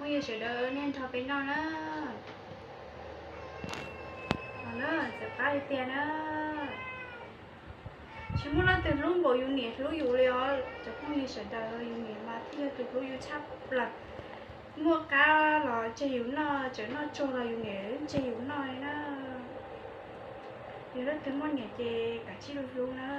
Phooj ywg sawv daws nej nrog peb noj na. Txawm qab li tiag na. Tsis muaj leej twg hlub npaum yus niam hlub yus li os cov phooj ywg sawv daws, yus niam mas thiaj yog tus hlub yus tshaj plaws. Muaj qab los tseg yus noj, tseem noj tsuag los yus niam tseg yus noj li na. Yog leej twg muaj niam ces kav tsij hlub hlub na.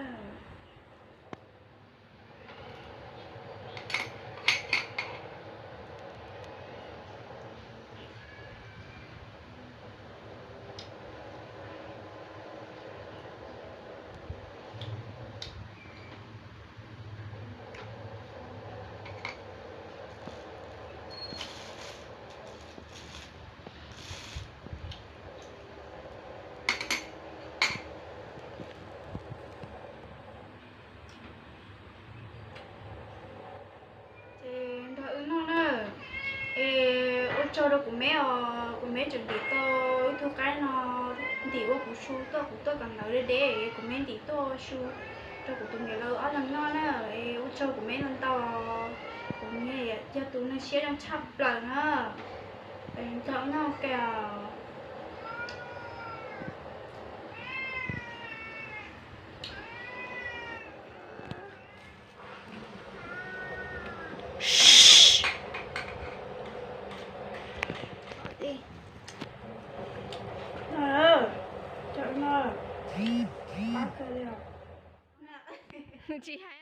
Ces nrog wb noj na. Es ua tsaug rau kuv me os, kuv me tseem ntim tau ib tug qaib no, ntim ua kuv su tuaj, kuv tuaj kawm ntawv deb deb, kuv me ntim tuaj su rau kuv tus niam lawv ob leeg noj na. Es ua tsaug kuv me ntau ntau, kuv me yog tus neeg siab zoo tshaj plaws na. Es nrog wb noj ua ke os. Tsis hais.